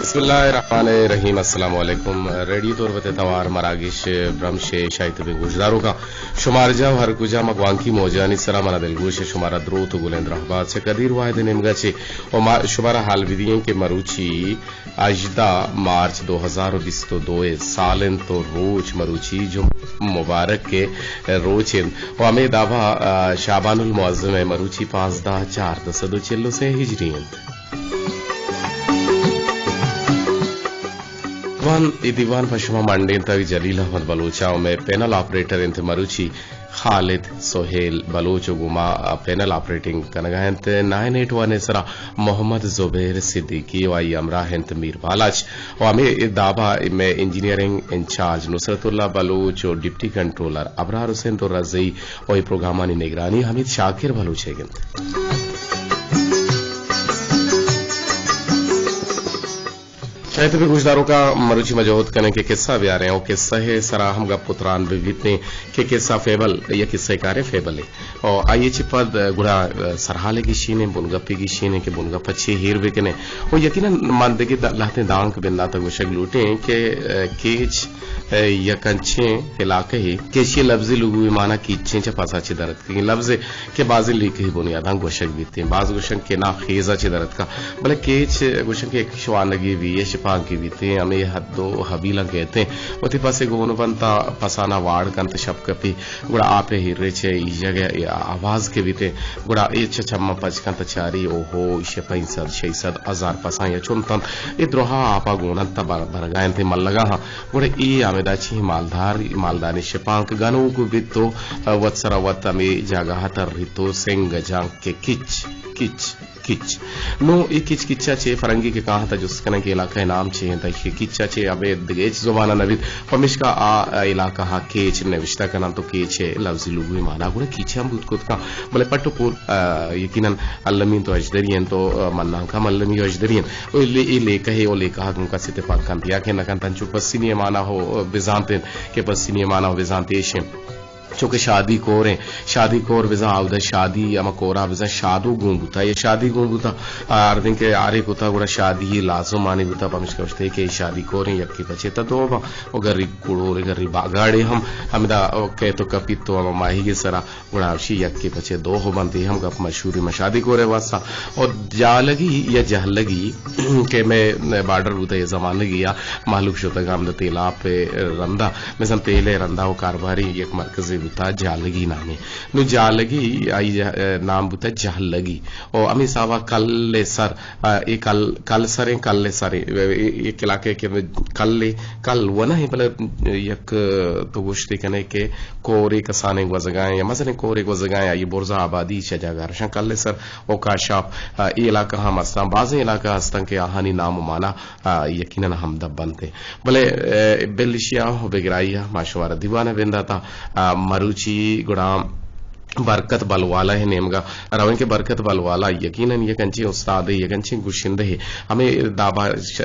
بسم اللہ الرحمن الرحیم۔ السلام علیکم۔ ریڈیو تربت ءِ توار مراگش برمش ءِ شاہی تبیں گوشداروکاں، شمار جاہ ہر کجا ما گوانکی موجانی سرا، منا دلگوش ءَ شمارا دروت و گلیں درہبات چہ قدیر واحد ءِ نیمگا چہ، و ما شمارا حال بدییں کہ مروچی ہژدہ مارچ دو ہزار و بیست و دو ءِ سال انت و روچ مروچی جمعہ مبارک ءِ روچ انت و ہمے دابا، آ، شعبان المعظم ءِ مروچی پانزدہ چاردہ سد و چل و سے ہجری انت۔ دیوان، اے دیوان پہ شما منڈینتگ جلیل احمد بلوچ ءَ، و مئے پینل آپریٹر انت مروچی خالد سہیل بلوچ، و گوں ما پینل آپریٹنگ کنگا انت نائن ایٹ ون ءِ سرا محمد زبیر صدیقی، و آئی ہمراہ انت میر بالاچ، و ہمے دابا مئے انجینئرنگ انچارج نصرت اللہ بلوچ و ڈپٹی کنٹرولر ابرار حسین درزئی، و اے پروگرامانی نگرانی حمید شاکر بلوچ ئیگ انت۔ شاید بہ گوشداروکاں، مروچی ما جہد کنیں کہ قصہ بیاریں، و قصہ ءِ سرا ہم گپ و تران بہ بیتیں کہ قصہ فیبل یا قصہ کاریں فیبلے، و آئی ءَ چہ پد گڑا سرحالے گیشینیں، بنگپے گیشینیں کہ بنگپ ءَ چے ایر بکنیں، و یقیناً من دگہ د-، لہتیں دانک بندات ءَ گوشگ لوٹیں کہ کیچ یک انچیں علاقہ ہے کہ ایشی لفظی لغوی معنی کیچیں چہ پسا چہ در اتکگیں لفظے کہ بازیں لیکہی بنیاداں گوشگ بیت انت۔ باز گوشنت کہ نا، خیزا چہ در اتکا، بلے کیچ گوشنت کہ یک شوانگی بی، شپانکی بیت انت، ہمے حد و حبیلاں کیت انت۔ وتی پسے گون بنت، پسانا واڑ کنت، شپ کپی، گڑا آپے ہیرے چہ ایجگ ءَ آواز کہ بیت انت، گڑا اے چہ چماں پچ کنت، چاری، اوہو، ایشی پنچ سد، شش سد، ہزار پساں یا چنت انت، اے درہا آپا گون انت، بر-، برگا انت، ملگا ہاں۔ گڑا اے ہمدا چہ مالدار، مالداریں شپانک گنوک بیت و وت سرا وت ہمے جاگہ ءَ تریت و سنگ جنت کہ کچ، کچ، کچ۔ نوں اے کچ کچ ءَ چہ فرنگی کہ کاہنت ءَ جست کننت کہ علاقہ ءِ نام چے انت، ایشی کچ ءَ چہ ابید دگہ ہچ زبان ءَ نہ بیت، پمیشکا آ علاقہ ءَ کیچ نوشتہ کننت و کیچ ءِ لفظی لغوی مانا گڑا کیچ ہم بوت کت کنت، بلے پٹ و پول، آ، یقیناً المی انت و اژدری انت و، آ، منانک ہم المی و اژدری انت۔ و اے لے-، اے لیکہ ءَ و لیکہ ءَ گوں کسے تپاک کنت یا کہ نہ کنت، انچو پسنی ءِ مانا ہو بزانت انت کہ پسنی ءِ مانا ہو بزانت ایش انت۔ چونکہ شادی کور انت، شادی کور بزاں آودا شادی ہما کورا بزاں شادو گون بوتا یا شادی گون بوتا، آ، ہردیں کہ آرے کتا گڑا شادی لازمانی بوتا، پمشکا گوشتے کہ شادی کور انت، یکے پچے تا دو با، و گری کڑور، گری باگاڑے ہم ہمدا کیت و کپیت و ہما ماہیگ ءِ سرا گڑا ہمشی یکے پچے دو ہو بنت، اے ہم گپ مشہور انت ماں شادی کور ءِ واسطہ۔ اور جالگی یا جہلگی کہ مئے بارڈر بوتا، اے زمانگی یا مہلوک شتگ ہمدا تیلاپ ءِ رندا، مثلاً تیل ءِ رندا و کاروباری یک مرکزے بوتا جالگی نامیں۔ نوں جالگی آئی نام بوتا جہلگی۔ و ہمے حسابا کل ءِ سر، آ، اے کل، کل سریں، کل ءِ سریں، اے، اے، یک علاقے کہ کل، کل و نہ انت، بلے یک تو گوشتے کنے کہ کورے کسانیں گوزگائیں یا مزنیں کورے گوزگائیں، آئی برزا آبادی چہ جاگہ رشاں کل ءِ سر و کاشاپ، آ، اے علاقہ ہم ہستاں، بازیں علاقہ ہستاں کہ آہانی نام و مانا، آ، یقیناً ہمدا بنت۔ بلے، آ، بل اشیا و بگرائی ءَ ما شمارا دیوان ءَ بنداتا، آ، مروچی گڑا برکت بلوالا ءِ نیمگا رویں کہ برکت بلوالا یقیناً یک انچیں استادے، یک انچیں گشندہے۔ ہمے دابا ش-،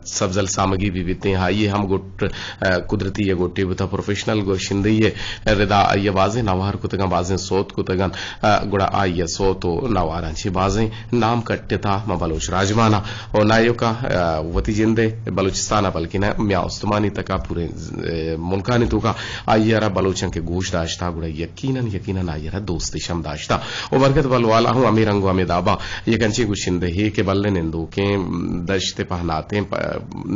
سبزل سامگی بہ بیتیں، آئی ءَ ہم گٹ، آ، قدرتی ءَ گٹے بوتا، پروفیشنل گشندہی ءِ ردا آئی ءَ بازیں نوار کتگاں، بازیں سوت کتگاں، آ، گڑا آئی ءَ سوت و نواراں چہ بازیں نام کٹتا ماں بلوچ راجمانا و نایوکا، آ، وتی جندے بلوچستانا بلکنا میاں استمانی تکا پوریں، آ، ملکانی توکا آئی ءَ را بلوچاں کہ گوش داشتا گڑا یقیناً، یقیناً آئی ءَ را دوستش ہم داشتا۔ و برکت بلوالا ہوں ہمے رنگ و ہمے دابا یک انچیں گشندہے کہ بلے نندوکیں دشت پہناتیں پ-،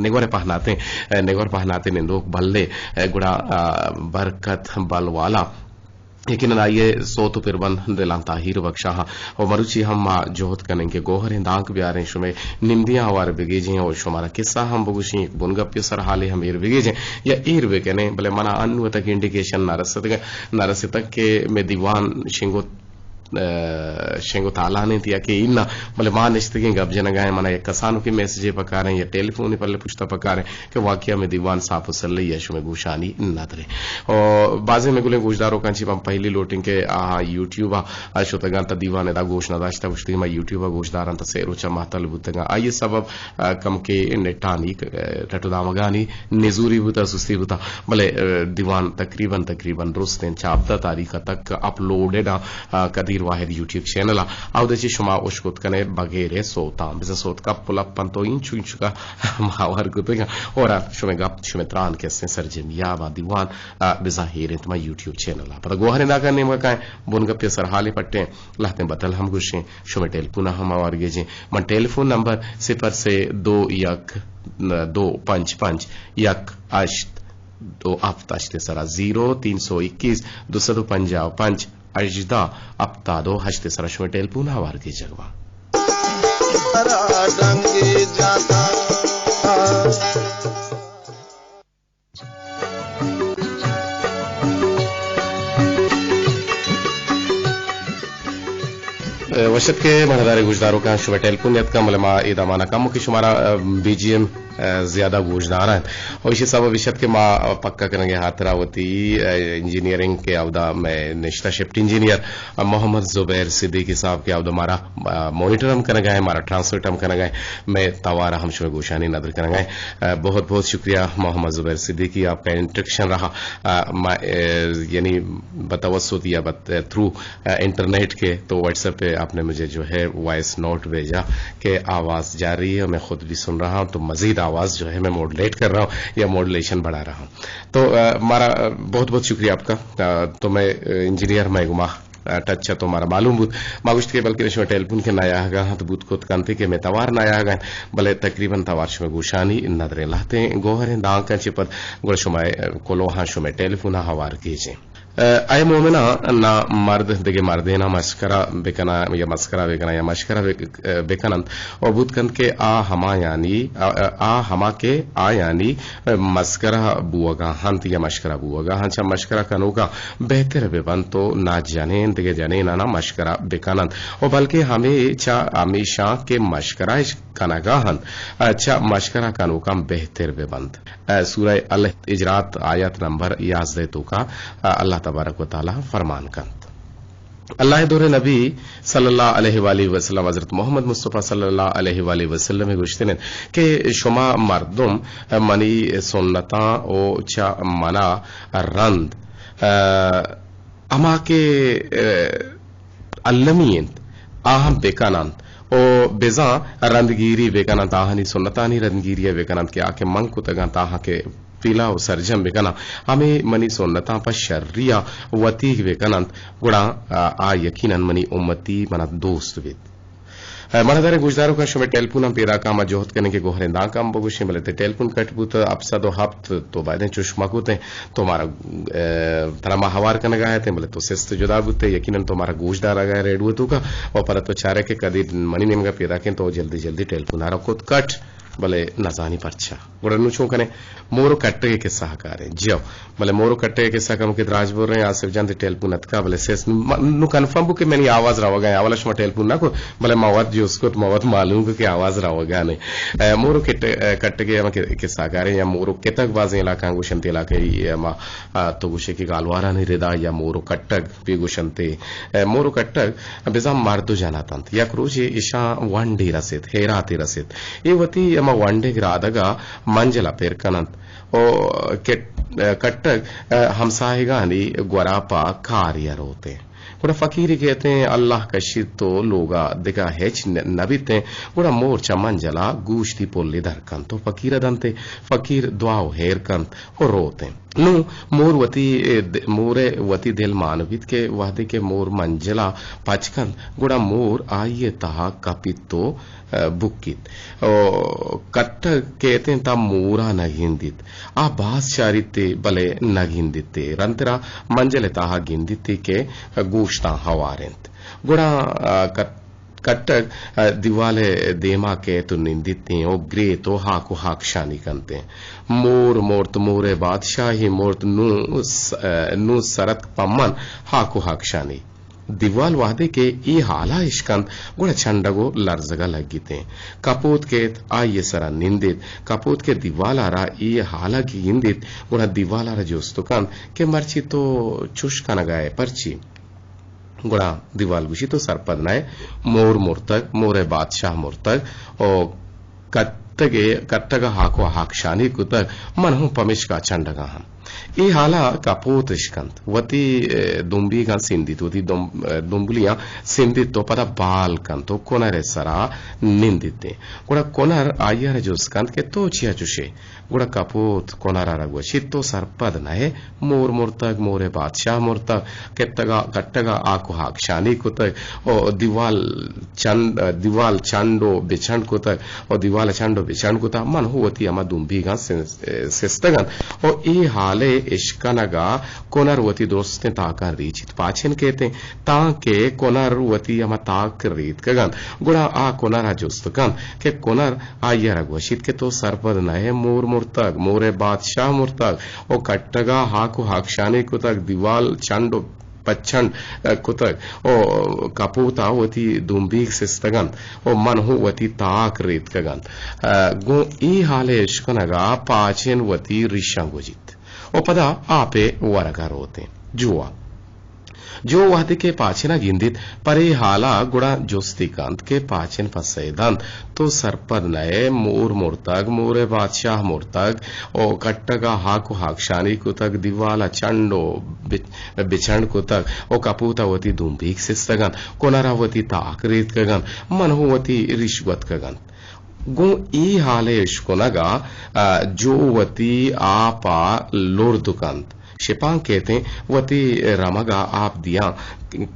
نگور پہناتیں، آ، نگور پہناتیں نندوک بلے، آ، گڑا، آ، برکت بلوالا یقیناً آئی ءِ سوت و پربند دلاں تاہیر بخشاں۔ و مروچی ہم ما جہد کنیں کہ گوہریں دانک بیاریں، شمئے نمدیاں ہوار بگیجیں و شمارا قصہ ہم بگوشیں، یک بنگپے سرحالے ہم ایر بگیجیں یا ایر بکنیں، بلے منا انو تک انڈیکیشن نہ رستگ، نہ رستگ کہ مئے دیوان شنگ و، آ، شنگ و تالان انت یا کہ اناں، بلے ما نشتگیں گپ جنگا ایں، منا یک کسانکیں میسجے پکاریں یا ٹیلی فونے پلے پشتا پکاریں۔ کہ واقعی ہمے دیوان ساپ و سلہی ءَ شمئے گوشانی ندرے۔ و بازیں مئے گلیں گوشداروکاں چہ من پہلی لوٹیں کہ آہاں یوٹیوب ءَ شتگاں تا دیوان ادا گوش نداشتہ، گوشتی ما یوٹیوب ءَ گوشداراں تا سے روچ ءَ مہتل بوتگاں۔ آئی ءِ سبب، آ، کمکے نیٹانی، آ، ٹٹ و دامگانی نزوری بوتا، سستی بوتا، بلے، آ، دیوان تقریباً، تقریباً درستیں چاپدہ تاریخ ءَ تک اپلوڈڈ آں، آ، کدی واحد یوٹیوب چینل ءَ، اودا چہ شما اشکت کنے بغیر سوتاں، بزاں سوت کپ و لپ انت و اینچو اینچکا ما ہوار کتگاں۔ اور شمے گپ، شمے تران کہ استیں سرجمی ءَ با دیوان، آ، بزاں ہیر انت ما یوٹیوب چینل ءَ۔ پدا گوہریں داکاں نیمگا کائیں، بنگپے سرحالے پٹیں، لہتیں بتل ہم گوشیں، شمے ٹیلیفون ءَ ہم ہوار گیجیں۔ من ٹیلیفون نمبر صفر سے دو یک دو پنچ پنچ یک ہشت دو ہفت ہشت سرا، زیرو تین سو اکیس دو سد و پنجاہ و پنچ ہژدہ ہپتاد و ہشت سرا شمے ٹیلیفون ہوار گیجگ باں۔ وش اتکے مہداریں گوشداروکاں، شمئے ٹیلیفون نیاتکاں، بلے ما اے دمانا کموکے شمارا، آ، بی جی ایم، آ، زیادہ گوشدار انت۔ و ایشی سبب ایش ات کہ ما پکا کنگے ہاترا وتی، آ، انجینئرنگ کہ اودا مئے نشتہ شفٹ انجینئر، آ، محمد زبیر صدیقی صاحب کہ اودا مارا، آ، مانیٹر ہم کنگا ہیں، مارا ٹرانسلیٹ ہم کنگا ہیں، مئے توارا ہم شمئے گوشانی ندر کنگا ہیں۔ آ، بہت بہت شکریہ محمد زبیر صدیقی، آپ کا انٹریکشن رہا، آ، ما، آ، یعنی بتوسط یا بت-، تھرو، آ، انٹرنیٹ کے، تو واٹس ایپ پہ آپ نے مجھے جو ہے وائس نوٹ بھیجا کہ آواز جا رہی ہے، میں خود بھی سن رہا ہوں، تو مزید آواز جو ہے میں ماڈولیٹ کر رہا ہوں یا ماڈولیشن بڑھا رہا ہوں۔ تو، آ، ہمارا، آ، بہت بہت شکریہ آپ کا۔ آ، تو میں، آ، انجینئر میں گما، آ، ٹچ ءَ تو مارا معلوم بوت۔ ما گوشت کہ بلکہ شما ٹیلیفون کہ نیاہگا ہاں تو بوت کت کنتے کہ میں توار نیاہگا ہیں، بلے تقریباً توار شما گوشانی ندریں لہتیں گوہریں دانکاں چہ پد گڑا شما، آ، کلوہاں شما ٹیلیفون ءَ ہوار گیجیں۔ اے مومناں، نہ مرد دگہ مردیناں مسکرا بکناں یا مسکرا بکناں یا مشکرا بک-، بکننت، و بوت کنت کہ آ ہمایانی، آ، آ ہما کہ آیانی مسکرا بوگا ہنت یا مشکرا بوگا ہنت، چہ مشکرا کنوکا بہتر ببنت و نہ جنین دگہ جنینانا مشکرا بکننت، و بلکہ ہمے چہ ہمیشاں کہ مشکرا اش کنگا ہنت، چہ مشکرا کنوکاں بہتر ببنت۔ سورہ الاجرات آیت نمبر یازدہ توکا اللہ تبارک و تعالی فرمان کنت۔ اللہ دور نبی صلی اللہ علیہ وآلہ وسلم، حضرت محمد مصطفی صلی اللہ علیہ وآلہ وسلم گوشتن کہ شما مردم منی سنتاں و چہ منا رند، ہما کہ المی انت، آہاں بکننت و بزاں رندگیری بکننت، آہانی سنتانی رندگیری بکننت کہ آ کہ من کتگنت، آہاں کہ پیلا و سرجم بکناں، ہمے منی سنتاں پہ شریا وتیگ بکننت، گڑا آ، آ یقیناً منی امتی منا دوست بیت۔ مہداریں گوشداروکاں، شمئے ٹیلیفوناں پیداکاں ما جہد کنیں کہ گوہریں دانکاں بگوشیں، بلے تئی ٹیلیفون کٹ بوت، ہپت سد و ہپت تو بایدیں چوش مکوتیں۔ تو مارا، اے، ترا ما ہوار کنگا اتیں، بلے تو سست جدا بوتے، یقیناً تو مارا گوش دارگا ریڈیو توکا، و پدا تو چارے کہ کدی منی نیمگا پیداکیں تو جلدی جلدی ٹیلیفون آرا کت کٹ، بلے نزانی پرچا۔ گڑا نوں چون کنیں؟ مور و کٹگے قصہ کاریں۔ جیو، بلے مور و کٹگے قصہ کمکے دراج بریں، آصف جان تئی ٹیلیفون اتکا، بلے سیس نوں، نوں کنفرم بو کہ منی آواز روگا ہیں، اولا شما ٹیلیفون نہ کو، بلے ما وت جست کت، ما وت معلوم کو کہ آواز روگا نے۔ اے، مور و کٹ-، اے، کٹگے ہم کہ-، قصہ کاریں یا مور و کتگ بازیں علاقہ گوشنت علاقہ ای، اے، ما، آ، تو گوشے کہ گالوارانی ردا یا مور و کٹگ بی گوشنتے۔ اے، مور و کٹگ بزاں مرد و جن اتنت۔ یک روچے اشاں ونڈے رسیت، ہیراتے رسیت۔ اے وتی ہما ونڈگ رادگا منجلا پر کننت۔ او کٹ-، کٹگ ہمساہگانی گورا پہ کاریا روتیں۔ گڑا فقیرے کہتیں، اللہ کشیت تو لوگا دگہ ہچ ن-، نبیتیں۔ گڑا مور چہ منجلا گوشتی پلی در کنت و فقیرا دنتے۔ فقیر دعا و ہیر کنت و روتیں۔ نوں مور وتی، اے، د-، مورے وتی دل مان بیت کہ وہدے کہ مور منجلا پچ کنت، گڑا مور آئی تہا کپیت و، اے، بکیت۔ او کٹگ کہتیں تا مورا نہ گندیت۔ آ باز چاریت بلے نہ گندیت۔ رندرا منجل تہا گندیت کہ گوشتاں ہوار انت۔ گڑا، اے، کٹ-، کٹگ، اے، دیوال ء دیما کئیت و نندیتیں و گریت و ہاک و ہاکشانی کنتیں۔ مور مرت، مور ء بادشاہی مرت، نوں س-، اے، نوں سرت پہ من ہاک و ہاکشانی۔ دیوال وہدے کہ اے حالا اشکنت، گڑا چنڈگ و لرزگا لگیتیں۔ کپوت کئیت، آئی ء سرا نندیت۔ کپوت کہ دیوال ء را اے حالا کہ گندیت، گڑا دیوال ء را جست کنت کہ مرچی تو چش کنگا ئے، پرچی؟ گڑا دیوال گوشی، تو سرپد نہ ئے، مور مرتگ، مور ء بادشاہ مرتگ، او کتگ ء، کتگ ء ہاک و ہاکشانی کتگ، من ہوں پمیشکا چنڈگا ہم۔ اے حالا کپوت اشکنت، وتی، اے، دمبیگاں سندیت، وتی دم-، اے، دمبلیاں سندیت و پدا بال کنت و کنر ءِ سرا نندیت۔ گڑا کنر آئی ءَ را جست کنت کہ تو چیا چشے؟ گڑا کپوت کنر ءَ را گوشیت، تو سرپد نہ ئے؟ مور مرتگ، مور ءِ بادشاہ مرتگ، کٹگ ءَ، کٹگ ءَ ہاک و ہاکشانی کتگ و دیوال چنڈ، دیوال چنڈ و بچنڈ کتگ و دیوال چنڈ و بچنڈ کتگ۔ من ہوں وتی ہما دمبیگاں سن-، سستگ انت و اے حال ءِ اشکنگ ءَ کنر وتی درستیں تاکاں ریچیت، پاچن کیت انت، تانکہ کنر وتی ہما تاک ریتکگ انت۔ گڑا آ کنر ءَ جست کنت کہ کنر آئی ءَ را گوشیت کہ تو سرپد نہ ئے؟ مور مرتگ، مور ءِ بادشاہ مرتگ و کٹگ ءَ ہاک و ہاکشانی کتگ، دیوال چنڈ و پچنڈ، ءَ، کتگ و کپوت ءَ وتی دمبیگ سستگ انت و من ہوں وتی تاک ریتکگ انت۔ ءَ، گوں اے حال ءِ اشکنگ ءَ پاچن وتی ریشاں گوجیت و پدا آپ ءِ ورگ ءَ روت انت۔ جو ءَ جو وہدے کہ پاچن ءَ گندیت پر اے حال ءَ، گڑا جستی کنت کہ پاچن پسہ ئے دنت، تو سرپد نہ ئے؟ مور مرتگ، مور ءِ بادشاہ مرتگ و کٹگ ءَ ہاک و ہاکشانی کتگ، دیوال ءَ چنڈ و بچ-، بچنڈ کتگ و کپوت ءَ وتی دمبیگ سستگ انت، کنر ءَ وتی تاک ریتکگ انت، من ہوں وتی ریش گوتکگ انت۔ گوں اے حال ءِ اشکنگ ءَ، ءَ، جو وتی آپ ءَ لرد کنت۔ شپانک کیت انت، وتی رمگ ءَ آپ دیاں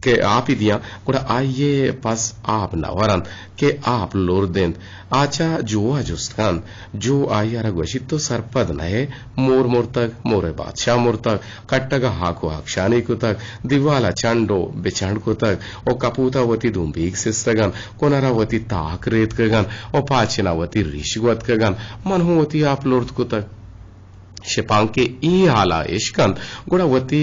کہ آپی دیاں، گڑا آئی ءِ پس آپ نہ ورنت کہ آپ لرد انت۔ آ چہ جو ءَ جست کنت، جو آئی ءَ را گوشیت، تو سرپد نہ ئے؟ مور مرتگ، مور ءِ بادشاہ مرتگ، کٹگ ءَ ہاک و ہاکشانی کتگ، دیوال ءَ چنڈ و بچنڈ کتگ و کپوت ءَ وتی دمبیگ سستگ انت، کنر ءَ وتی تاک ریتکگ انت و پاچن ءَ وتی ریش گوتکگ انت، من ہوں وتی آپ لرد کتگ۔ شپانک ءِ اے حال ءَ اشکنت، گڑا وتی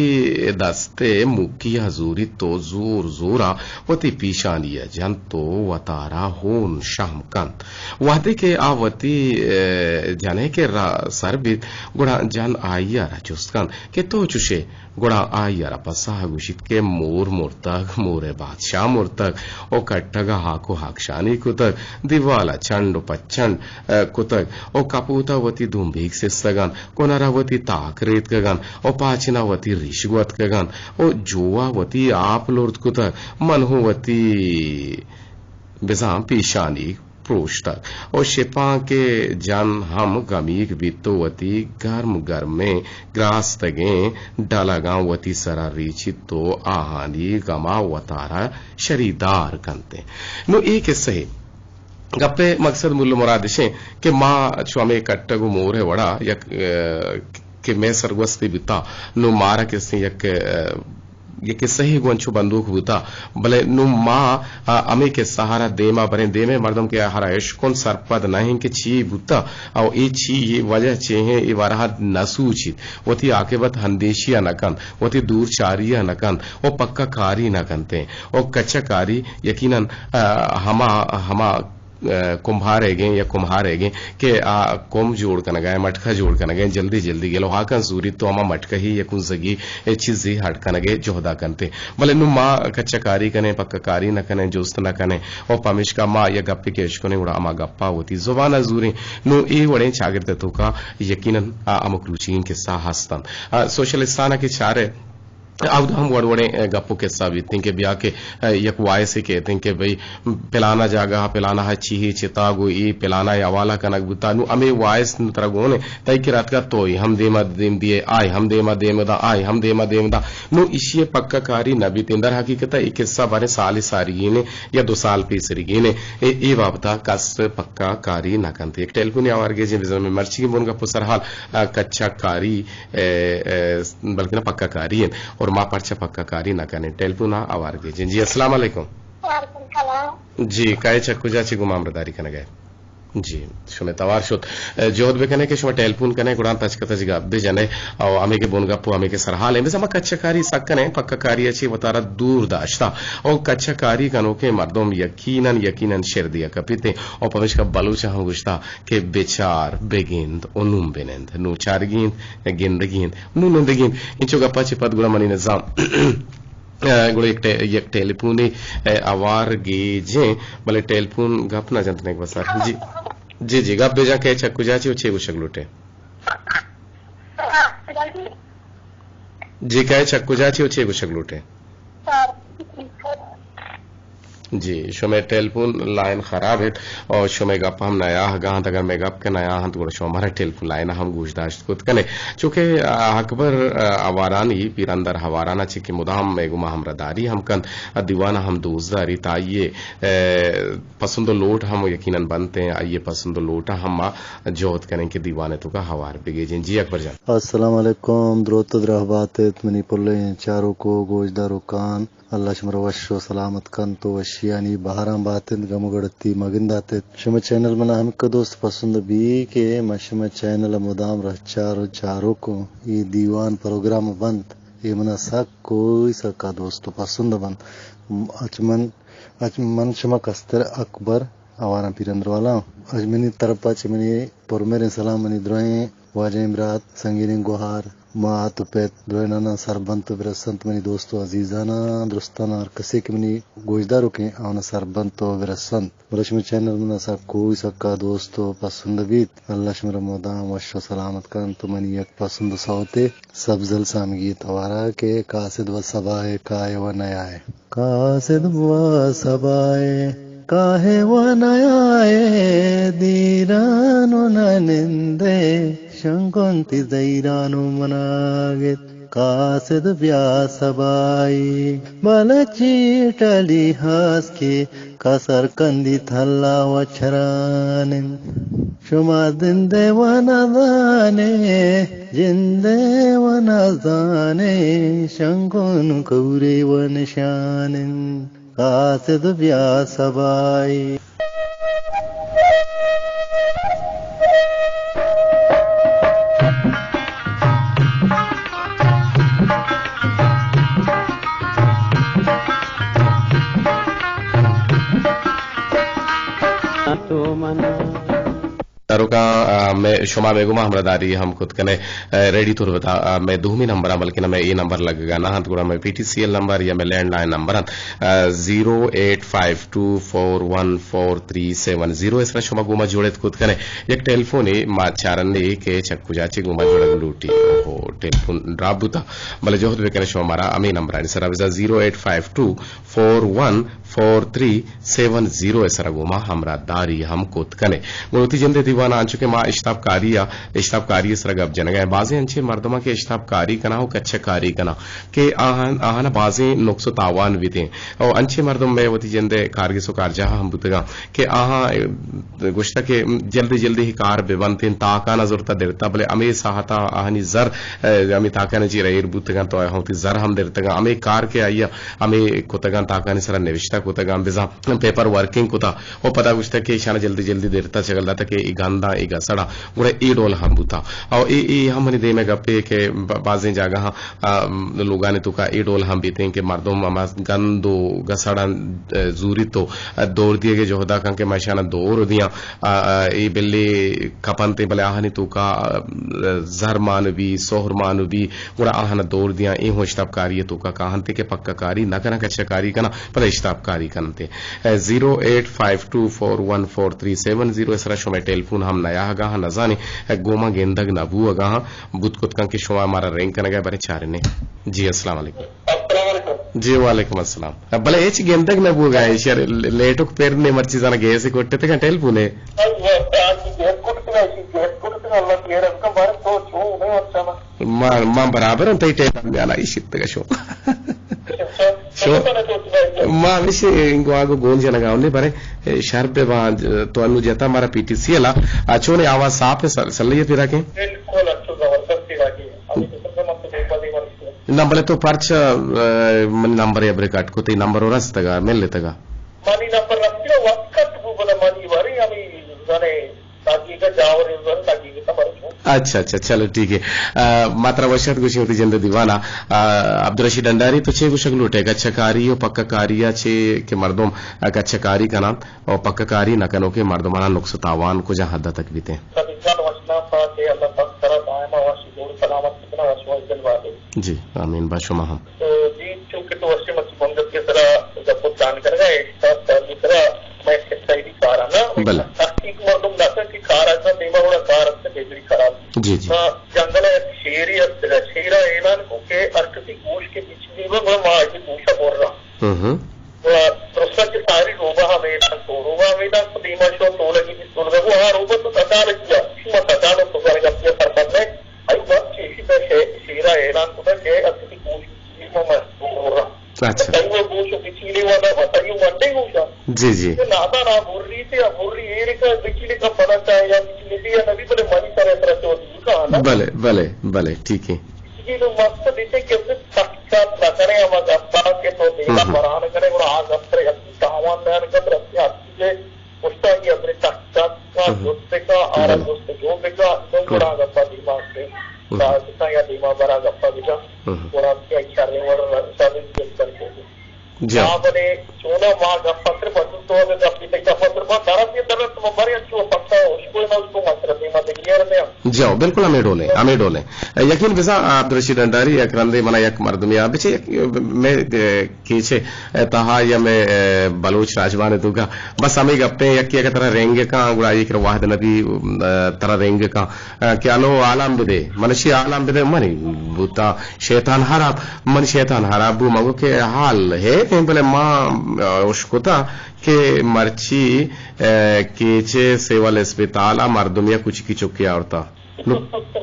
دست ءِ مکی ءَ زوریت و زور زور ءَ وتی پیشانی ءَ جنت و وتارا ہون شہم کنت۔ وہدے کہ آ وتی، ءَ، جن ءِ کرا سر بیت، گڑا جن آئی ءَ را جست کنت کہ تو چشے؟ گڑا آئی ءَ را پسہ گوشیت کہ مور مرتگ، مور ءِ بادشاہ مرتگ و کٹگ ءَ ہاک و ہاکشانی کتگ، دیوال ءَ چنڈ و پچنڈ، ءَ، کتگ و کپوت ءَ وتی دمبیگ سستگ انت، کنر ءَ وتی تاک ریتکگ انت و پاچن ءَ وتی ریش گوتکگ انت و جو ءَ وتی آپ لرد کتگ، من ہوں وتی بزاں پیشانی پروشتگ و شپانک ءِ جن ہم گمیگ بیت و وتی گرم گرمیں گراستگیں ڈلگاں وتی سرا ریچیت و آہانی گما وتارا شریدار کنت۔ نوں اے قصہ ءِ گپ ءِ مقصد مول و مراد اش انت کہ ما چو ہمے کٹگ و مور ءِ وڑا یک، ءَ، کہ مئے سرگوستے بوتا، نوں مارا کسیں یک، ءَ، یک قصہ ءِ گوں انچو بندوک بوتا، بلے نوں ما، ءَ، ہمے قصہ ءَ را دیما بریں، دیمے مردم کہ آہرا اشکن سرپد نہ انت کہ چی بوتا، او اے چی، اے وجہ چے انت، اے وارہا نہ سوچیت، وتی عاقبت اندیشی ءَ نہ کنت، وتی دور چاری ءَ نہ کنت، او پکا کاری نہ کنت انت، او کچہ کاری یقیناً، ءَ، ہما، ہما ءَ، کمبھارے گیں یا کمہارے گیں کہ آ کمب جوڑ کنگا ایں، مٹکا جوڑ کنگا ایں، جلدی جلدی گلوہاکاں زوریت تو ہما مٹکہی یا کنزگی اے چیزی ہڈ کنگے جہدا کنتے۔ بلے نوں ما کچہ کاری کنیں، پکا کاری نہ کنیں، جست نہ کنیں، او پمیشکا ما یا گپے کہ اشکنیں گڑا ہما گپا وتی زبانا زوریں۔ نوں اے وڑیں چاگرد توکا یقیناً آ ہمک روچیگیں قصہ ہستن۔ آ، سوشلستانا کہ چارے، اودا ہم وڑ وڑیں، ءَ، گپ و قصہ بیتیں کہ بیا کہ، ءَ، یک وائسے کیتیں کہ بھئی پلانا جاگہ ءَ پلانا ءَ چی ہے چتا گو اے پلانا ءِ حوالہ کنگ بوتا۔ نوں ہمے وائس نوں ترا گون انت، تئی کرا اتکا تو اے ہم دیما دیم دیئے، آئے ہم دیما دیم دا، آئے ہم دیما دیم دا۔ نوں ایشی ءِ پکا کاری نہ بیتیں۔ در حقیقت ءَ اے قصہ باریں سالے ساریگین انت یا دو سال پیسریگین انت۔ اے، اے بابت ءَ کس پکا کاری نہ کنت۔ یک ٹیلیفونے آوار گیجیں، بزاں ہمے مرچیگیں بن گپ و سرحال، ءَ، کچہ کاری ءَ، ءَ، بلکنا پکا کاری انت اور ما پرچا پکا کاری نہ کنیں۔ ٹیلیفون ءَ آوار گیجیں۔ جی، السلام علیکم۔ وعلیکم السلام۔ جی، کئے چہ کجا چہ گوں ما ہمراہداری کنگا ئے؟ جی، شمئے توار شت۔ ءَ، جہد بکنئے کہ شما ٹیلیفون کنئے، گڑا تچک تچک گپ بجنئے۔ او ہمے کہ بن گپ و ہمے کہ سرحال انت، بس ہما کچہ کاری سک کنئے، پکا کاری ءَ چہ وتارا دور داشتا۔ او کچہ کاری کنوکیں مردم یقیناً، یقیناً شر دیا کپیت انت۔ او پمیشکا بلوچ ءَ ہم گوشتا کہ بچار، بگند و نوں بنند۔ نوں چارگی انت، گندگی انت، نوں نندگی انت۔ انچو گپا چہ پد گڑا منی نظام، ءَ، گڑا یک ٹے-، یک ٹیلیفونے، ءَ، آوار گیجیں، بلے ٹیلیفون گپ نہ جنت نک بسار۔ جی، جی، جی، گپ بجاں کئے چہ کجا چہ و چے گوشگ لوٹے؟ جی، کئے چہ کجا چے و چے گوشگ لوٹے؟ جی، شمئے ٹیلیفون لائن خراب اِنت اور شمئے گپ ہم نیاہگ ءَ اَنت۔ اگر مئے گپ کہ نیاہ اَنت، گڑا شما مارا ٹیلیفون لائن ءَ ہم گوش داشت کت کنے۔ چونکہ، آ، اکبر، آ، ہوارانی، پیرندر ہواران ءَ چہ کہ مدام مئے گوما ہمراہداری ہم کنت، آ، دیوان ءَ ہم دوست داریت، آئی ءِ، آ، پسند و لوٹ ہم یقیناً بنت ایں، آئی ءِ پسند و لوٹ ءَ ہم ما جہد کنیں کہ دیوان ءِ توکا ہوار بگیجیں۔ جی اکبر جان۔ السلام علیکم، دروت و دراہ بات اِت منی پلیں چاروکو گوشداروکان۔ اللہ شمارا وش و سلامت کنت و وشیانی بہاراں بات اِنت، گم و گڑتی مگندات اِت۔ شمئے چینل منا ہمکہ دوست پسند بی کہ من شمئے چینل ءَ مدام رہچار و چاروک اوں۔ اے دیوان پروگرام بنت، اے منا سک کوئی سکا دوست و پسند بنت۔ اچ من، اچ من شما کستر اکبر آواراں پیرندر والا۔ اچ منی طرف ءَ چہ منی پرمہریں سلام منی درائیں واجہیں برات، سنگینیں گوہار، مات و پت، درائیناناں سر بنت و برسنت۔ منی دوست و عزیزاناں، درستاناں، ہر کسے کہ منی گوشداروکیں آناں سر بنت و برسنت۔ بلے شمئے چینل منا سک کوئی سکا دوست و پسند بیت۔ اللہ شمارا مدام وش و سلامت کنت و منی یک پسند سوتے سبزل سامگی توارا کہ قاصد و صبا ءِ کائے و نیائے۔ قاصد بوا صبا ءِ کائے و نیائے، دیران و ننندے، شنگنتی زیران و مناگت۔ قاصد بیا صبائی، بلے چیٹلی ہاس کہ کسر کندی تھلا و چران اِنت۔ شما زندے و نزانے، جندے و نزانے، شنگون کورے و نشان اِنت۔ قاصد بیا صبائی۔ تو من داروکاں، آ، مئے، شما مئے گوما ہمراہداری ہم کت کنے، آ، ریڈی تربت ءَ، آ، مئے دومی نمبر ءَ، بلکن مئے اے نمبر لگگا نہ اَنت، گڑا مئے پی ٹی سی ایل نمبر یا مئے لینڈ لائن نمبر اَنت، آ، زیرو ایٹ فائیو ٹو فور ون فور تھری سیون زیرو، اے سرا شما گوما جوڑت کت کنے۔ یک ٹیلیفونے ما چارنے کہ چہ کجا چے گوما جوڑگ لوٹی۔ اوہو، ٹیلیفون ڈراپ بوتا، بلے جہد بکنے شما مارا ہمے نمبرانی سرا بزاں زیرو ایٹ فائیو ٹو فور ون فور تھری سیون زیرو ءِ سرا گوں ما ہمراہ داری ہم کت کنے۔ گڑا وتی جندے دیوان ءَ انچو کہ ما اشتاپ کاری ءَ، اشتاپ کاری ءِ سرا گپ جنگ ءَ ایں، بازیں انچیں مردماں کہ اشتاپ کاری کناں و کچہ کاری کناں کہ آہان، آہان ءَ بازیں نقص و تاوان بیتیں۔ او انچیں مردم مئے وتی جندے کارگس و کارجاہ ہم بوتگاں کہ آہاں گوشتہ کہ جلدی جلدی ہی کار بہ بنت، تاکان ءَ زرتہ درتہ، بلے ہمے ساہت ءَ آہانی زر، اے، ہمے تاکان ءَ چیر ایر بوتگاں، تو آہاں وتی زر ہم درتگاں۔ ہمے کار کہ آئی ءَ ہمے کتگاں، تاکانی سرا نوشتہ کتگاں، بزاں پیپر ورکنگ کتا و پدا گوشتہ کہ ایشاں جلدی جلدی درتہ چگل داتہ کہ اے گنداں، اے گسڑاں، گڑا اے ڈول ہم بوتا۔ او اے، اے ہم منی دیم ءِ گپے کہ ب-، بازیں جاگہاں، آ، لوگانی توکا اے ڈول ہم بیتیں کہ مردم ہما گند و گسڑاں، آ، زوریت و دور دیگ ءِ جہدا کن کہ ما ایشاں دور دیاں، آ، آ، اے بلے کپنت، بلے آہانی توکا، آ، زر مان بی، سہر مان بی، گڑا آہاں دور دیاں، اے ہوں اشتاپ کاری ءِ توکا کاہنت کہ پکہ کاری نہ کناں، کچہ کاری کناں، پدا اشتاپ کاری کننت۔ اے، زیرو ایٹ فائیو ٹو فور ون فور تھری سیون زیرو ءِ سرا شمئے ٹیلیفون ہم نیاہگا ہاں، نزانیں، اے، گوما گندگ نہ بوہگا ہاں، بوت کت کن کہ شما مارا رنگ کنگا، برے چارنے۔ جی، السلام علیکم۔ السلام علیکم۔ جی، وعلیکم السلام۔ بلے ہچ گندگ نہ بوگا ایں، شر لیٹک پر نے مرچی زانا گیس کٹتگا ٹیلیفونے۔ ما، ما برابر ہم تئی ٹیلیفون جانا ایشی تگا شو۔ شو۔ ما ہمیشہ انگو آگو گون جنگا ہونے برے، شر بہ باں، تو انو جتا مارا پی ٹی سی الا، آ، چونے آواز صاف ہے، سل-، سلئی ہے پیدا کے؟ بالکل، اچھو زبردست پیدا کے۔ نہ، بلے تو پرچا، آ، من نمبر ءَ ابرے کٹ کت، تئی نمبر ءَ رستگا، ملتگا؟ منی نمبر رستی ءَ وقت کٹ بو، بلے منی وری ہمیں زنے تاکیگا جاور زن تاکیگا برچو۔ اچھا، اچھا، چلو ٹھیک ہے۔ آ، ما ترا وشات گوشیں وتی جند ءِ دیوان ءَ۔ آ، عبدالرشید ڈنڈاری تو چے گوشگ لوٹے؟ کچہ کاری و پکہ کاری ءَ چے کہ مردم، آ، کچہ کاری کناں؟ او پکہ کاری نہ کنوکیں مردماناں نقص و تاوان کجا حد تک بیتیں؟ سبزان وشناس ءَ کہ اللہ پاک ترا دائما وش جوڑ سلامت بکناں، وش وش دل بات۔ جی، آمین، با شما ہم۔ تو جی، چونکہ تو وشیں مرچی بنگپ کے سرا گپ و تران کرگا ہے، اشتاپ کاری سرا میں کسہ بھی کارا نا۔ بلے۔ تحقیق مردم داتا کہ کار اتنا دیما وڑا کار اتنا بہتری خراب۔ جی، جی۔ ما جنگل ءَ یک شیرے است، شیرا اعلان کو کہ ہر کس ہم ہم۔ و درستاں کہ ساری روبہ ہمیدان تو، روبہ ہمیدان تو دیما شو تولگی بیت، تولگا گو، ہاں، روبہ تو تچال کیا، شما تچال تو گرگا پیا سرپد نہ، ای وقت چیشی دا شے-، شیرا اعلان کتا کہ اسی گوش ما مجبور رہا۔ اچھا۔ تئی وہ گوش و بچیلے والا، تئی وہ ونڈے گوشا۔ جی، جی۔ کہ نادان آ بری تے، آ بری ایرے کا بچیلے کا پتا چاہے یا بچیلے بھی یا نبی بلے منی سر اثر تو دور کا آنا۔ بلے، بلے، بلے، ٹھیک ہے۔ جی، نو مقصد اسے کہ اسے تحقیقات نہ کریں، ہم گپا کہ تو دینا ہم۔ بران کریں، اور آ گپ پر اپنی تاوان بیان کر، اپنی ہر چیزیں پشتا یہ اپنے تحقیقات کا ہم۔ جست کا، آرا بلے۔ جست جو بکا، تو ہم۔ گڑا گپا دیما سے، ہم۔ تحقیقات یا دیما برا گپا بکا، ہم۔ گڑا کیا شر وڑ سب جست کر کے۔ جی۔ آ بلے چونا ما گپ پتر بچو تو اگر گپ بیتے گپ پتر ما درس یہ درس ما بارے اچھو پکا اس کو نہ اس کو مطلب دیما دیگه۔ جی ہو، بالکل ہمیں ڈولیں، ہمیں ڈولیں۔ یقین بزاں عبدالرشید ڈنڈاری یک رندے منا یک مردمی آ بچے یک میں، اے، کیچے، اے، تہا یا میں، اے، بلوچ راجوان توکا بس ہمیں گپیں یکی اگر ترا رنگ کاں گڑا یک واحد نبی، اے، ترا رنگ کاں، اے، کہ انو عالم بدے، منشی عالم بدے، منی بوتا شیطان حراب، من شیطان حراب بو، مگو کہ حال ہے، بلے ما، اے، اشکتا کہ مرچی، اے، کیچے سیول اسپتال ء مردمے ء کچکی چکے آورتا۔ نو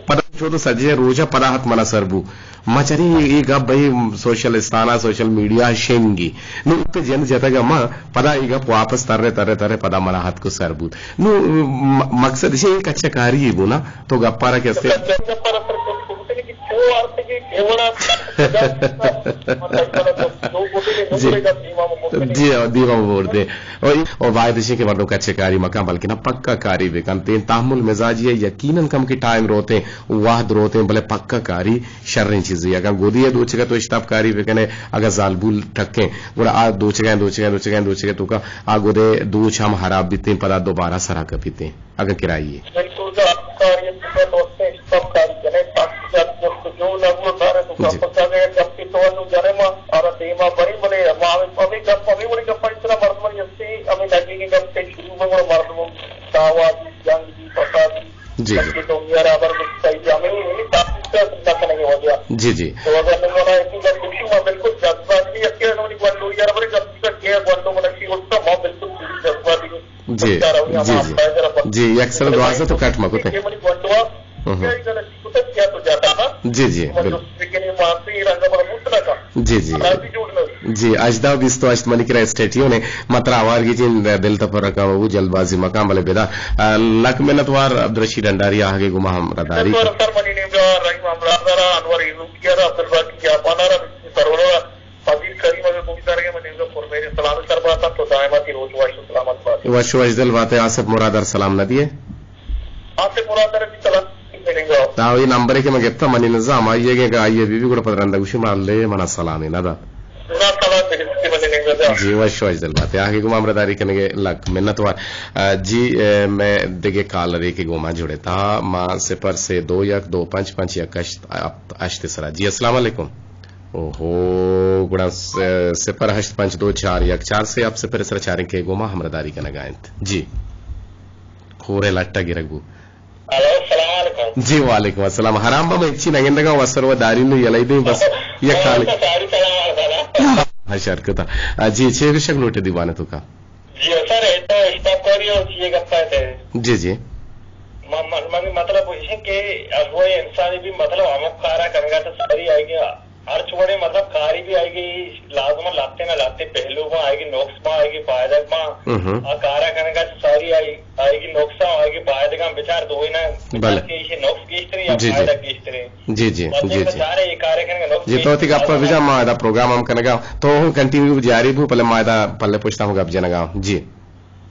پدا چو تو سجے روچ ء پدا ہت منا سر بو۔ ما چرے اے گپ بھئی سوشل استان ء سوشل میڈیا ء شنگی۔ نو ات جند جتگ ء ما پدا اے گپ واپس ترے ترے ترے پدا منا ہت کو سر بوت۔ نو م-، مقصد اش اے کچہ کاری بو نا تو گپارا کہ استے۔ جی۔ جی، او دیما بور دے۔ او، او باید اش کہ مردم کچہ کاری مکاں، بلکنا پکا کاری بکنت۔ تحمل مزاجی ء یقیناً کم کہ ٹائم روتیں، وہد روتیں، بلے پکا کاری شریں چیزے۔ اگاں گدی ء دوچگ ء تو اشتاپ کاری بکنے، اگاں زالبول ٹکیں، گڑا آ دوچگ ء، دوچگ ء، دوچگ ء، دوچگ ء توکا آ گدے دوچ ہم ہراب بیتیں، پدا دوبارہ سرا کپیتیں۔ اگاں کرائی ء۔ بالکل، اگاں آپ کاری ء صورت واسطے سب کاری کنے، تاکہ جب جب تو جو نہ ہوا کارے تو جی۔ کپ کا گئے، جب کہ تو انو جنے ما، اور دیما بری بلے، ما ہمیں، ہمیں گپ، ہمیں وڑی گپ، اس طرح مردم ہستی، ہمیں لگے کہ گپ سے شروع میں وہ مردم دعوا دی، جنگ دی، فساد دی، جی، جی۔ جب کہ تو میرا بر کچھ صحیح، ہمیں نہیں، ہمیں تاکہ سے نہ کرنے کی وجہ۔ جی، جی۔ تو اگر نہ ہونا ہے کہ گپ کچھ ہوا بالکل جذبات بھی، اکیلے نہ ہونے کی وجہ، یار بڑے گپ کا کیا گوانڈو منشی اس کا، ما بالکل پوری جذبات بھی جی، جی، جی۔ جی، یک سر دوازدہ تو کٹ مکوتے۔ جی، جی، بالکل۔ جی، جی۔ جی، ہژدہ بیست و ہشت منی کرا اسٹیٹیو نے مترا آوار گی جن دل تفرقہ و جلد بازی مکان بلے بدا۔ آ، لک منت وار عبدالرشید انڈاری آہگے گما ہم رداری۔ سر منی نیمگا رحیم امراض را، انور ایزوکی را، عبدالباقی جاپانا را، سرور را۔ فضیل کریم اگر گوشدارگے من نیمگا پرمہریں سلام سر باتاں تو دائما تی روچ وش و سلامت بات۔ وش وش دل بات۔ آصف مراد ار سلام نہ دیے؟ آصف مراد ار بھی سلام ملیں گا۔ تا وہی نمبر ہے کہ میں گپتا منی نظام آئیے گے کہ آئیے بی بی گڑا پد رندہ گوشی مال لے منا سلام نہ دا۔ نا سلام دے کہ ملیں گا۔ جی وش وش دل بات۔ آگے گما ہمراہ داری کنگے لک منت وار۔ آ، جی، اے، میں دگے کالرے کہ گوما جڑے تا ما صفر سے دو یک دو پنچ پنچ یک ہشت ہفت ہشت سرا۔ جی السلام علیکم۔ اوہو، گڑا س-، صفر ہشت پنچ دو چار یک چار سے آپ صفر سر چاریں کہ گوما ہمراہ داری کنگا انت۔ جی۔ کورے لٹا گرگ بو۔ ہلو، السلام علیکم۔ جی، وعلیکم السلام۔ حرام با میں اچھی نگندگا و سر و داری نو یلی دیں بس یک کال۔ ساری سلام علیکم۔ ہاں، شر کتا۔ آ، جی، چھ گشک لوٹے دیوانے تو کا؟ جی سر، اے تو اشتاپ کاری اور چیئے گپا ہے۔ جی، جی۔ م-، م-، من مطلب ایش کہ اگوے انسانی بھی مطلب ہمک کارا کنگا تو ساری آئیگی، ہر چوڑے مطلب کاری بھی آئیگی، لازم لاتے نہ لاتے پہلو ما آئیگی، نقص ما آئیگی، فائدہ ما۔ ہم۔ آ کارا کنگا تو ساری آئی-، آئیگی نقص آئیگی، فائدہ کا بچار دو ہی نا، بلے۔ بچار کہ ایشی نقص گیشتری یا جی، جی۔ فائدہ گیشتری۔ جی، جی، جی، جی۔ جی، تو وتی گپ بجا، ما ادا پروگرام ہم کنگا، تو ہم کنٹینیو جاری بو، پلے ما ادا پلے پشتا ہم گپ جنگا۔ جی۔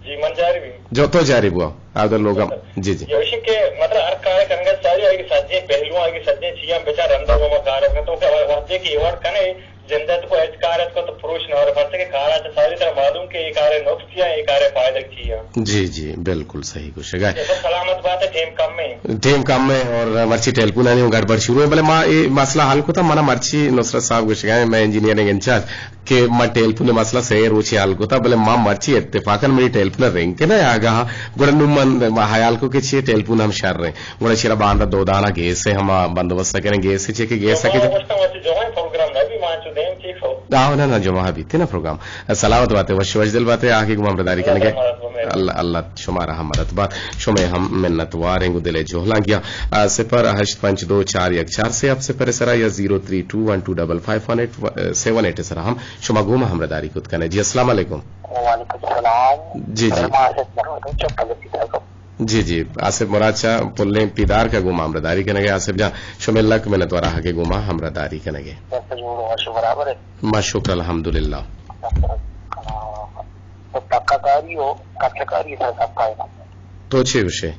جی، من جاری بی۔ جو تو جاری بو، ادا لوگا۔ جی، جی۔ یہ وشی کہ مطلب ہر کار کنگا ساری آئی سجے پہلو، آئی سجے چیزاں بچار رندا ما کار کن تو کہ وقت کہ ایوارڈ کنے، جندت کو اچ کار ات کو تو پروش نہ اور پرچہ کہ کار ات ساری طرح معلوم کہ یہ کار نقص چیا، یہ کار فائدہ چیا۔ جی، جی، بالکل صحیح۔ گوشگا۔ تو سلامت بات ہے، ٹیم کم ہے۔ ٹیم کم ہے اور مرچی ٹیلیفون آنی گڑبڑ شروع ہے، بلے ما اے مسئلہ حل کتا، منا مرچی نصرت صاحب گوشگا ہے، میں انجینئرنگ انچارج، کہ ما ٹیلیفون مسئلہ سے روچے حل کتا، بلے ما مرچی اتفاقاً منی ٹیلیفون رنگ کے نہ آگا، گڑا نو من ما حیال کو کہ چی ٹیلیفون ہم شر رہے، گڑا چرا باندا دو دانا گیس ہے، ہما بندوبست کریں گیس ہے، چی کہ گیس ہے کہ جو ہے پروگرام نہ بھی مان آ، نہ، نہ، جمعہ بیتے نا پروگرام۔ سلامت باتے، وش، وش دل باتے، آ کہ گوں ہمراہداری کنگے۔ اللہ، اللہ شمارا ہم مدد بات۔ شمے ہم منت واریں گوں دلے جہلانگیا۔ آ، صفر ہشت پنچ دو چار یک چار سے ہفت صفر سرا یا زیرو تھری ٹو ون ٹو ڈبل فائیو ون ایٹ سیون ایٹ سرا ہم شما گوں ما ہمراہداری کت کنے۔ جی، السلام علیکم۔ وعلیکم السلام۔ جی، جی۔ فرما، آصف مراد، چپ لگی تھا۔ جی، جی، آصف مراد شاہ پلیں پیدار کا گوں ما ہمراہداری کنگے۔ آصف جان، شمے لک منت وارا کہ گوں ما ہمراہداری کنگے۔ بس جوڑ ہو، شو برابر ہے۔ ما شکر الحمدللہ۔ تو پکا کاری ہو، کچا کاری سر سب کا ہے۔ تو چے گوشے؟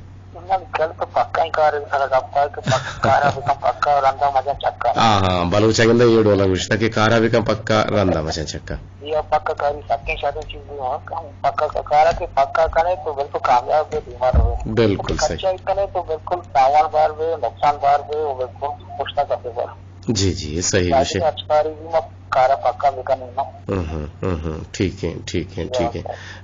نہ، کل تو پکا ہی کار ہے سر سب کا ہے کہ پکا کارا بکن پکا، رندا مجن چکا۔ ہاں، ہاں، بلوچ گندے یہ ڈولا گوشتا کہ کارا بکن پکا، رندا مجن چکا۔ یا پکا کاری سکیں شادیں چیز بھی ہو، پکا کا-، کارا کہ پکا کنے تو بالکل کامیاب بے، بیمار ہوئے۔ بالکل صحیح۔ کچا کنے تو بالکل تاوان بار بے، نقصان بار بے، وہ بالکل پشتا کپے بار۔ جی، جی، یہ صحیح شادی وشے۔ میں اچکاری بھی میں کارا پکا بکنے نا۔ ہم، ہم، ہم، ہم، ٹھیک ہے، ٹھیک ہے، ٹھیک ہے۔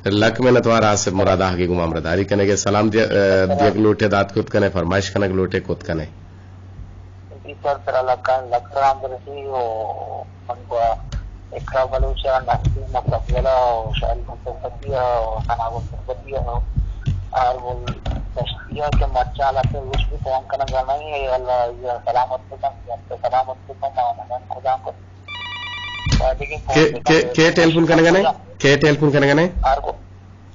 لک منت وار آصف مراد آ کہ گوں ما ہمراہداری کنگے۔ سلام دیا-، اے، دیگ لوٹے، دات کت کنے، فرمائش کنگ لوٹے، کت کنے۔ جی سر، ترا لکان لک سلام برسی و من گوا اقرا بلوچ ء، نسیم ء، سبزل ء و شاہی تربتی ء و ثناء گل تربتی ء و آر گل دشتی ء کہ مرچاں لہتے روچ بھی فون کنگ ء نہ ایں، اے اللہ آئی ء سلامت بکن، سلامت بکن، ما منان خدا کت۔ و دگہ فون کے، بکن۔ کے، کے ٹیلیفون کنگ ء نے؟ کے ٹیلیفون کنگ ء نے؟ آر گل۔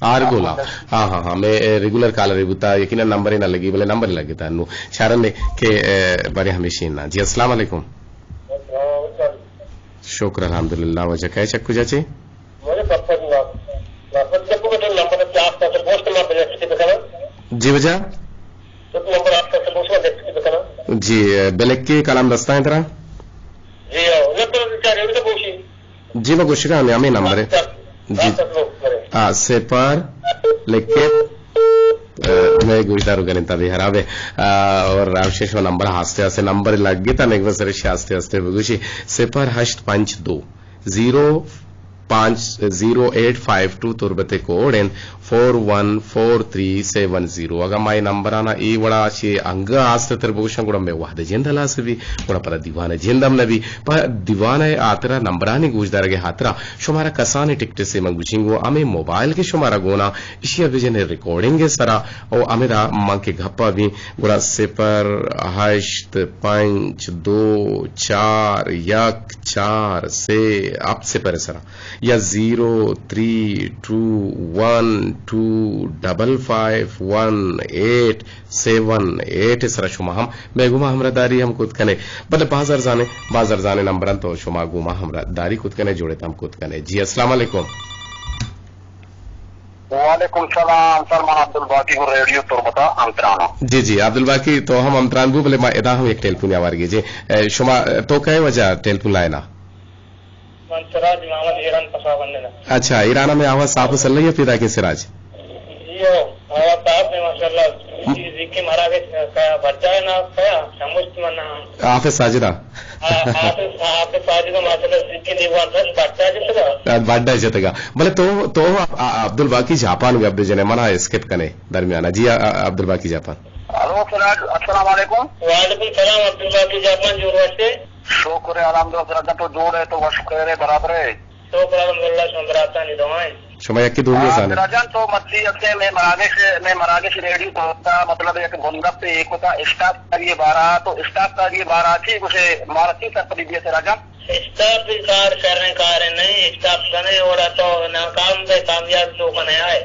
آر گولا۔ ہاں، ہاں، ہاں، مئے، اے، ریگولر کالر بوتا، یقیناً نمبر نہ لگی، بلے نمبر لگتا نو۔ چارن نے کہ، اے، بارے ہمیشی نا۔ جی، السلام علیکم۔ شکر الحمدللہ، وجہ کئے چک کجا چے؟ جی وجہ؟ جی، اے، بلکی کلام دستائیں ترا؟ جی، اے، نہ تو چارے تو پوشی۔ جی، ما گوشگا ہمیں، ہمیں نمبر ہے۔ جی۔ آ، سپر لکھت، آ، میں گوشدار گرین تبھی خراب ہے۔ آ، اور راوشش و نمبر ہاستے ہاستے نمبر لگ گئے تا، نیک بسرش ہاستے ہاستے بگوشی۔ سپر ہشت پنچ دو زیرو پانچ زیرو ایٹ فائیو ٹو تربت کوڈ انت۔ فور ون فور تھری سیون زیرو۔ اگاں ما اے نمبرانا اے وڑا چہ انگہ آستر بگوشاں، گڑا مئے وہد جند ہلاس بی، گڑا پدا دیوان جند ہم نبی۔ پہ دیوان ء ہاترا، نمبرانی گوشدارگ ء ہاترا شمارا کسانیں ٹکٹ سے من گوشیں گوں ہمے موبائل کہ شمارا گونا، اشی ء بجنے ریکارڈنگ ء سرا، او ہمدا من کہ گپا بی، گڑا صفر ہشت پنچ دو چار یک چار سے ہفت صفر سرا۔ یا زیرو تھری ٹو ون ٹو ڈبل فائیو ون ایٹ سیون ایٹ سرا شما ہم مئے گوما ہمراہداری ہم کت کنے۔ بلے باز ارزانے، باز ارزانے نمبر انت تو شما گوما ہمراہداری کت کنے، جوڑت ہم کت کنے۔ جی، السلام علیکم۔ وعلیکم السلام، سر، من عبدالباقی گوں ریڈیو تربتا امترانا۔ جی، جی، عبدالباقی، تو ہم امتران بو، بلے ما ادا ہم یک ٹیلیفون آوار گیجے۔ اے، شما، تو کئے وجہ ٹیلیفون لائنا؟ من سراج محمد ایران پسا بندنا۔ اچھا، ایران میں آواز صاف و سلئی پیدا کے سراج؟ جی ہو، آواز صاف ہے ماشاءاللہ۔ جی، ذکی مراگش کا بچہ ہے نا، کیا سمجھت من نہ۔ حافظ ساجدہ۔ آ-، حافظ، حافظ ساجدہ ماشاءاللہ ذکی دیوان رش بچہ جتگا۔ آ، بڈا جتگا۔ بلے تو، تو آ-، آ-، عبدالباقی جاپان گپ بجنے، منا اسکپ کنے درمیانہ۔ جی، آ-، آ-، عبدالباقی جاپان۔ الو سراج، السلام علیکم۔ وعلیکم السلام عبدالباقی جاپان، جوڑ وشے؟ شکر الحمدللہ، سراج جان تو جوڑ ہے، تو وش خیر ہے، برابر ہے؟ شکر الحمدللہ، شما براتانی دعائیں۔ شما یکی دومی آ، زانے۔ سراج جان تو مرچی اسے میں مراگش، میں مراگش ریڈیو تو ہوتا، مطلب یک بندہ پہ ایک ہوتا اسٹاف کاری بارا، تو اسٹاف کاری بارا چی گوشے مارا چی سرپدی دیے سراج جان؟ اسٹاف بھی کار شریں کار نہیں، اسٹاف کنے اور تو ناکام بے کامیاب تو کنے آئے۔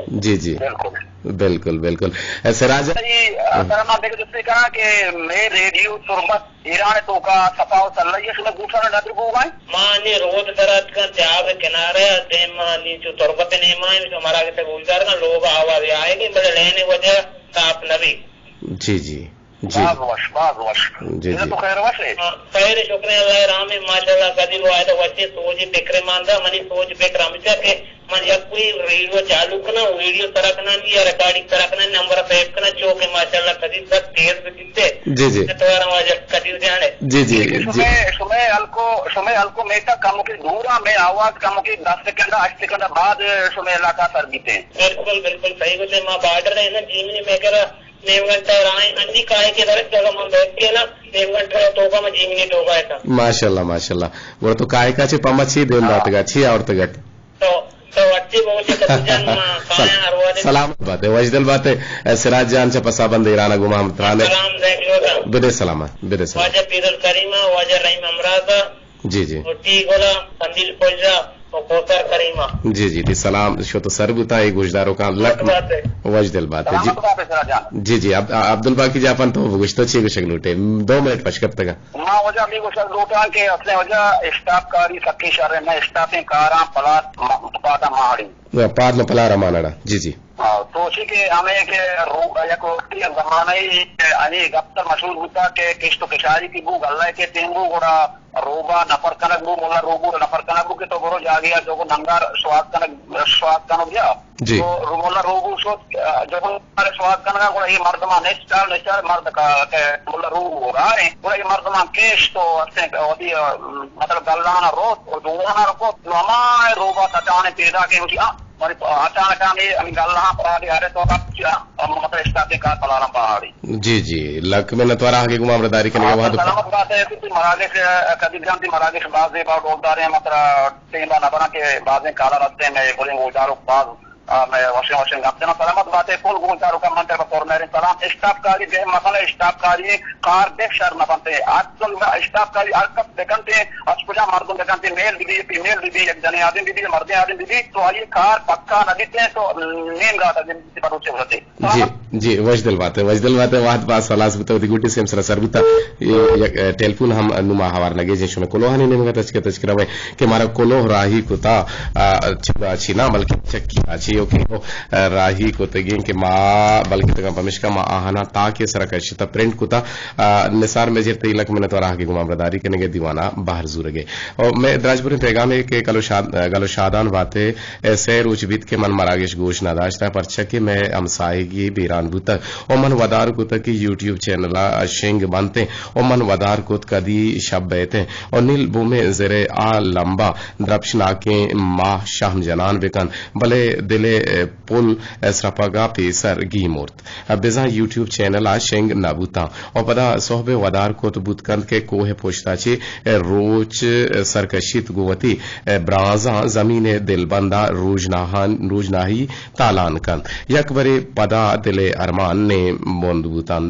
جی، جی۔ بالکل۔ بالکل، بالکل۔ اے، سراج۔ جی، سر، ما دیکھ جستے کہاں کہ میں ریڈیو تربت ایران توکا صفا و صلاحی شما گوشان ندر بوگائیں؟ ما نی رود دراتکاں تیاب کنارے دیم نی چو تربت نیمائیں، شمارا گتے گوشدار کن لوگ آواز آئے گی، بلے لین وجہ صاف نبی۔ جی، جی۔ جی۔ باز وش، باز وش۔ جی، جی۔ تو خیر وش ہے؟ ہاں، خیر شکر اللہ رحم، ماشاءاللہ، کدی رو آئے تو وشی سوچی فکر ماندا، منی سوچ فکر ہمیشہ کہ من یک کوئی ریڈیو چالو کناں، ویڈیو سرا کناں یا ریکارڈنگ سرا کناں، نمبر سیو کناں، چو کہ ماشاءاللہ کدی سک تیز بکیتے۔ جی، جی۔ توارا واجہ کدی جانے۔ جی، جی، جی۔ شمے، شمے الکو، شمے الکو میتا کمو کی دورا میں آواز کمو کی دس سیکنڈ، آٹھ سیکنڈ بعد شمے علاقہ سر بیتے۔ بالکل، بالکل صحیح گوشے، ما بارڈر ہے نا، جیمنی میکر نیم گھنٹہ راہیں، انی کائے کہ درک اگاں من بیت کے نا، نیم گھنٹہ توکا من جیمنی توکا اتاں۔ ماشاءاللہ، ماشاءاللہ۔ گڑا تو کائے کا چے پما چی دیم ہاں۔ داتگا، چی آورتگت؟ تو، تو وتی بوچے کتو جان ما سل-، کائیں ہر وادے۔ سلامت باتے، وشدل باتے۔ اے سراج جان چہ پسا بند ایران گما ہم ترانے۔ سلام زیک لوگا۔ بدے سلامت، بدے سلامت۔ واجہ پیرل کریمہ، واجہ رحیم امرازا۔ جی، جی۔ او ٹی گلا، قندیل پوجا، او کوثر کریمہ۔ جی، جی، ٹی سلام، شو تو سر بوتا، اے گوشدارو کان لک۔ بات ہے۔ وشدل باتے، جی۔ سلامت باتے سراج جان۔ جی، جی، عبد-، عبدالباقی جاپان تو بگوشتو چی گوشگ لوٹے؟ دو منٹ پشکپتگا۔ ما وجہ ہمے گوشگ لوٹاں کہ اصلیں وجہ اشتاپ کاری سکیں شر ایں، مئے اشتاپیں کاراں پلات م-، پادا ماڑی۔ پاد مہ پلار امانڑا۔ جی، جی۔ ہاں، تو چی کہ ہمیں کہ رو-، یک وقتی زمانہ ای ہمیں گپ تر مشہور بوتا کہ کشت و کشاری کی بو، گلہ کے تیم بو، گڑا روبا نفر کنگ بو، ملا روبو نفر کنگ بو کہ تو برو جاگے آ جو ننگار شواد کنگ، شواد کنگ یا۔ جی۔ تو رو-، ملا روبو شد، جو ننگار شواد کنگا گڑا یہ مردمان نشتار، نشتار مرد کا، کہ ملا روبو رائے، گڑا یہ مردمان کشت و ہستیں کہ وتی، مطلب گلانا روت و دوغانا رکوت، نو ہما روبا تچانے پیدا کہ وتی، آ، منی اچانک ہمے، ہمے گل ہاں پرادے ہرے تو کپ چیا، ہم مطلب اشتاپیں کار پلارم پہاڑی۔ جی، جی، لک منت وار آہگے گوں ہمراہ داری کنگا۔ ہاں، وہد سلامت بات ہے کہ تئی مراگش، قدیر جان تئی مراگش باز زیبا ڈولدار ہیں، مطلب ٹیم با نبرا کہ بازیں کالا رستے میں بولیں گوشدارو باز، آ، میں وشیں وشیں گپ جنا۔ سلامت بات ہے کل گوشدارو کا من تر پر میرے سلام۔ اشتاپ کاری بے مسئلہ اشتاپ کاری کار بے شر نہ بنتے۔ آج کل اشتاپ کاری ہر کس بکنت، اچ کجا مردم بکنت، میل ببی، فیمیل ببی، یک جنیں آدم ببی، مردیں آدم ببی، تو آئی کار پکا نہ بیت تو نیم گاتا زندگی بلوچ بوتے۔ جی، جی، وشدل بات ہے، وشدل بات ہے، وہد باز خلاص بوتا، وتی گوٹی سیم سرا سر بوتا۔ یہ یک، اے، ٹیلیفون ہم نما ہوار نگے جن شمے کلوہانی نیمگا تچکے تچکرا ہوئے کہ مارا کلوہ راہی کتا، آ، چی، چی نا بلکہ چکی آ چی، اوکے، او، آ، راہی کتگیں کہ ما بلکہ تگا پمشکا ما آہانا تاکے سرا کشتا پرنٹ کتا۔ آ، نثار میجر تئی لک منت وار آہگے گوں ہمراہ داری کنگے دیوانا بہر زورگے۔ او مئے دراجپوریں پیغامے کہ گل و شاد-، گل و شادان باتے، اے سئے روچ بیت کہ من مراگش گوش نہ داشتہ، پرچا کہ مئے ہمساہگی بیران بوتگ و من ودار کتگ کہ یوٹیوب چینلا شنگ بنتیں و من ودار کت کدی شپ بیتیں و نیل بومیں زرے آ لمبا درپشناکیں ماہ شہم جنان بکنت، بلے دلے پل سرپگا پیسر گیمرت۔ بزاں یوٹیوب چینل ء شنگ نہ بوتاں و پدا سہب ء ودار کت بوت کنت کہ کوہ ء پشت ء چہ روچ سر کشیت گوں وتی برانزاں زمین ء دلبند ء روژناہان-، روژناہی تالان کنت۔ یک برے پدا دل ء ارمان نیم بند بوتاں،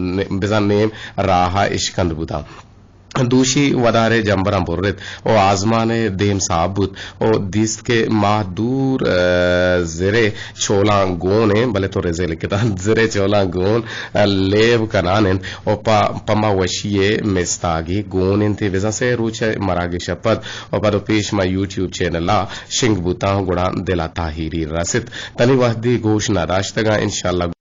بزاں نیم راہ ء اشکند بوتاں۔ دوشی ودار ء جمبراں برت و آزمان ء دیم ساپ بوت و دیست کہ ماہ دور، ء، زرے چولاں گون انت، بلے تو رزے لکتاں، زرے چولاں گون، ء، لیب کنان انت و پہ، پہ ما وشی ء مستاگے گون انت۔ بزاں سئے روچ ء مراگش ء پد و پد و پیش ما یوٹیوب چینل ء شنگ بوتاں، گڑا دل ء تاہیری رست۔ تنی وہدی گوش نہ داشتگاں، انشاءاللہ